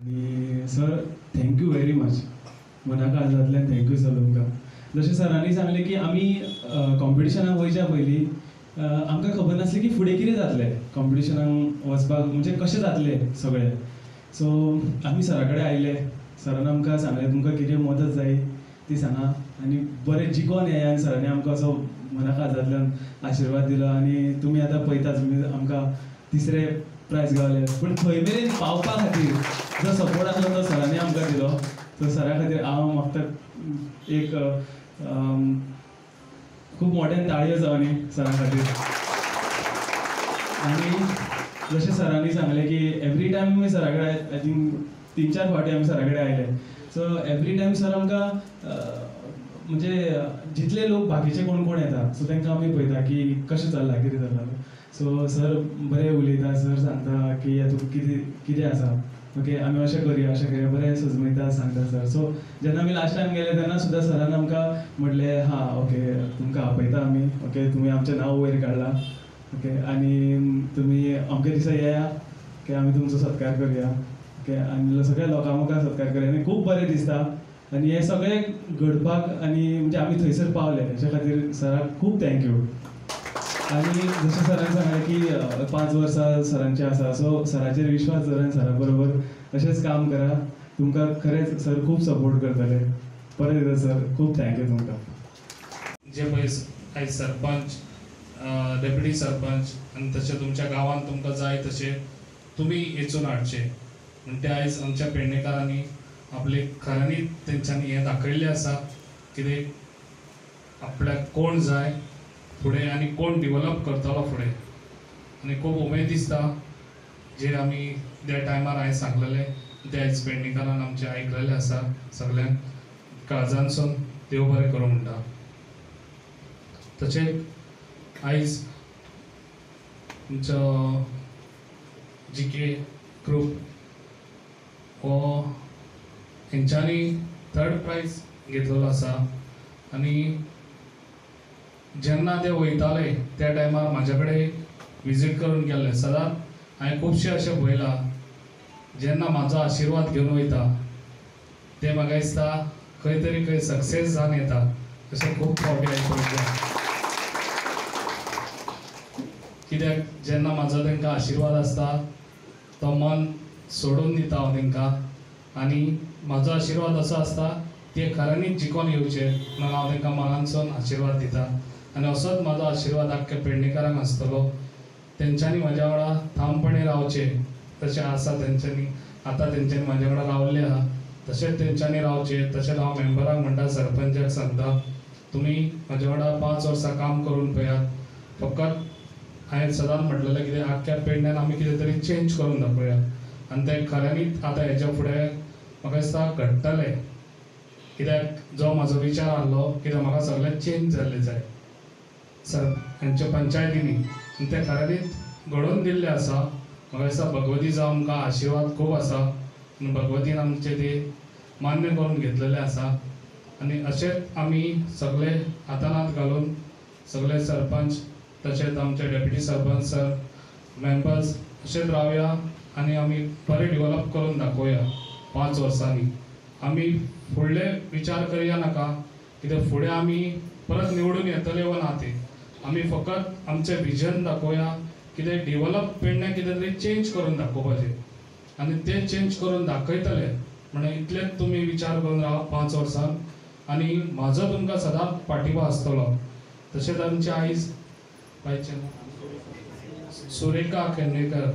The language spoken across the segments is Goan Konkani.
आनी sir thank you very much, मना काळजांतल्यान thank you sir तुमकां. जशें सरांनी सांगलें की आमी कॉम्पिटिशनाक वयच्या पयलीं आमकां खबर नासलें की फुडें कितें जातलें, कॉम्पिटिशनाक वचपाक म्हणजे कशें जातलें सगळें. सो आमी सरा कडेन आयले, सरान आमकां सांगलें तुमकां कितें मदत जाय ती सांगा आनी बरें जिखोन येया. आनी सरांनी आमकां असो मना काळजांतल्यान आशिर्वाद दिलो आनी तुमी आतां पळयता तुमी आमकां तिसरे प्रायज गावले. पूण थंय मेरेन पावपा खातीर जो सपोर्ट आसलो तो सरांनी आमकां दिलो. सो सरा खातीर हांव म्हाका एक खूब मोठ्यान ताळयो जावनी सरां खातीर. आनी जशें सरांनी सांगलें की एवरी टायम आमी सरा कडेन I think 3-4 फावटी आमी सरा कडेन आयले. सो एवरी टायम सर आमकां म्हणजे जितले लोक बाकीचे कोण कोण येता सो तांकां आमी पळयता की कशें चल्लां कितें चल्लां. सो सर बरें उलयता, सर सांगता की हातूंत कितें कितें आसा, ओके आमी अशें करुया अशें करुया, बरें सजमयता सांगता सर. सो जेन्ना आमी लास्ट टायम गेले तेन्ना सुद्दां सरान आमकां म्हटलें हां ओके तुमकां आपयता आमी, ओके तुमी आमचें नांव वयर काडलां, ओके आनी तुमी अमके दिसा येया, ओके आमी तुमचो सत्कार करुया, ओके आनी सगळ्या लोकां मुखार सत्कार करुया. आनी खूब बरें दिसता आनी हें सगळें घडपाक आनी म्हणजे आमी थंयसर पावले हेच्या खातीर सराक खूब thank you. आनी जशें सरान सांगलें की 5 वर्सां सरांचें आसा, सो सराचेर विश्वास दवर आनी सरा बरोबर अशेंच काम करा, तुमकां खरेंच सर खूब सपोर्ट करतले. परत एकदां सर खूब thank you तुमकां. जे पळय आयज सरपंच, डेप्युटी सरपंच आनी तशें तुमच्या गांवांत तुमकां जाय तशें तुमी वेंचून हाडचें म्हण ते आयज आमच्या पेडणेकारांनी आपले खऱ्यांनी तेंच्यांनी हें दाखयल्लें आसा कितें आपल्याक कोण जाय फुडें आनी कोण डिवलप करतलो फुडें. आनी खूब उमेद दिसता जे आमी त्या टायमार हांवें सांगलेलें ते आयज पेडणेकारान आमचें आयकलेलें आसा. सगल्यांक काळजांतसून देव बरें करूं म्हणटा. तशेंच आयज आमचो जी के ग्रूप हो हेंच्यांनी 3rd प्रायज घेतलेलो आसा. आनी जेन्ना ते वयताले त्या टायमार म्हाज्या कडेन विजीट करून गेल्ले. सदांच हांवें खुबशे अशें पळयलां जेन्ना म्हाजो आशिर्वाद घेवन वयता ते म्हाका दिसता खंय तरी खंय सक्सेस जावन येता अशें खूब फावटी हांवें पळयलां. कित्याक जेन्ना म्हाजो तांकां आशिर्वाद आसता तो मन सोडून दिता हांव तांकां आनी म्हाजो आशिर्वाद असो आसता ते खऱ्यांनीच जिखोन येवचे म्हणून हांव तांकां मनानसून आशिर्वाद दिता. आनी असोच म्हाजो आशिर्वाद आख्ख्या पेडणेकारांक आसतलो. तेंच्यांनी म्हाज्या वांगडा ठामपणे रावचें तशें आसा तेंच्यांनी आतां तेंच्यांनी म्हाज्या वांगडा रावल्लें आहा तशेंच तेंच्यांनी रावचें. तशेंच हांव मेंबरांक म्हणटा, सरपंचाक सांगता तुमी म्हाज्या वांगडा 5 वर्सां काम करून पळयात. फकत हांवें सदांच म्हटलेलें कितें आख्ख्या पेडण्यान आमी कितें तरी चेंज करून दाखोवया आनी तें खऱ्यांनीच आतां हेच्या फुडें म्हाका दिसता घडटलें. कित्याक जो म्हाजो विचार आहलो कित्याक म्हाका सगळें चेंज जाल्लें जाय सर हांच्या पंचायतींनी आनी तें खऱ्यांनीच घडोवन दिल्लें आसा. म्हाका दिसता भगवतीचो आमकां आशिर्वाद खूब आसा आनी भगवतीन आमचें तें मान्य करून घेतलेलें आसा. आनी अशेंच आमी सगळे हातान हात घालून सगळे सरपंच तशेंच आमचे डेप्युटी सरपंच सर मेंबर्स अशेंच रावया आनी आमी बरें डिवलप करून दाखोवया. 5 वर्सांनी आमी फुडले विचार करया नाका कित्याक फुडें आमी परत निवडून येतले वा ना ते आमी फकत आमचें विजन दाखोवया कितें डिवलप पेडण्यां कितें तरी चेंज करून दाखोवपाचें आनी तें चेंज करून दाखयतले म्हणून इतलेंच तुमी विचार करून रावा 5 वर्सां. आनी म्हाजो तुमकां सदांच पाठिंबो आसतलो. तशेंच आमचे आयज बायचें सुरेखा केंद्रेकर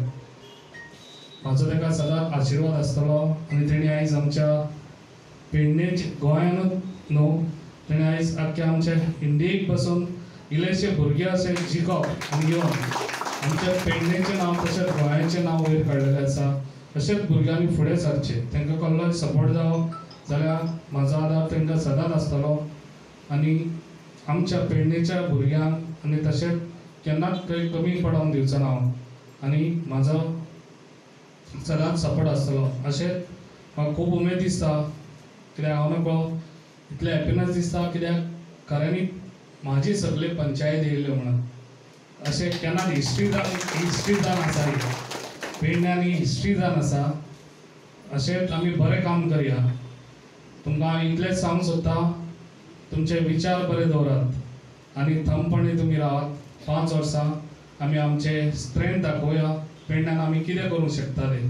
म्हाजो ताका सदांच आशिर्वाद आसतलो. आनी तेणी आयज आमच्या पेडणेच गोंयानूच न्हू तेणें आयज आख्ख्या आमच्या इंडियेक बसून इल्लेशे भुरगे अशे जिखप आनी येवन आमच्या पेडणेचें नांव तशेंच गोंयाचें नांव वयर काडलेलें आसा. अशेंच भुरग्यांनी फुडें सरचें, तांकां कसलोय सपोर्ट जावो जाल्यार म्हाजो आदार तांकां सदांच आसतलो. आनी आमच्या पेडणेच्या भुरग्यांक आनी तशेंच केन्नाच खंय कमी पडोवंक दिवचो ना हांव आनी म्हाजो सदांच सपोर्ट आसतलो. अशेंच म्हाका खूब उमेद दिसता कित्याक हांव नकळो इतलें हॅपिनस दिसता कित्याक खऱ्यांनी म्हाजी सगळी पंचायत येयल्यो म्हणून अशें केन्नाच हिस्ट्री जावन आसा. पेडण्यांनी हिस्ट्री जावन आसा. अशेंच आमी बरें काम करया. तुमकां हांव इतलेंच सांगूंक सोदता, तुमचे विचार बरे दवरात आनी थंडपणी तुमी रावात. 5 वर्सां आमी आमचे स्ट्रेंथ दाखोवया, पेडण्यान आमी कितें करूंक शकता ते.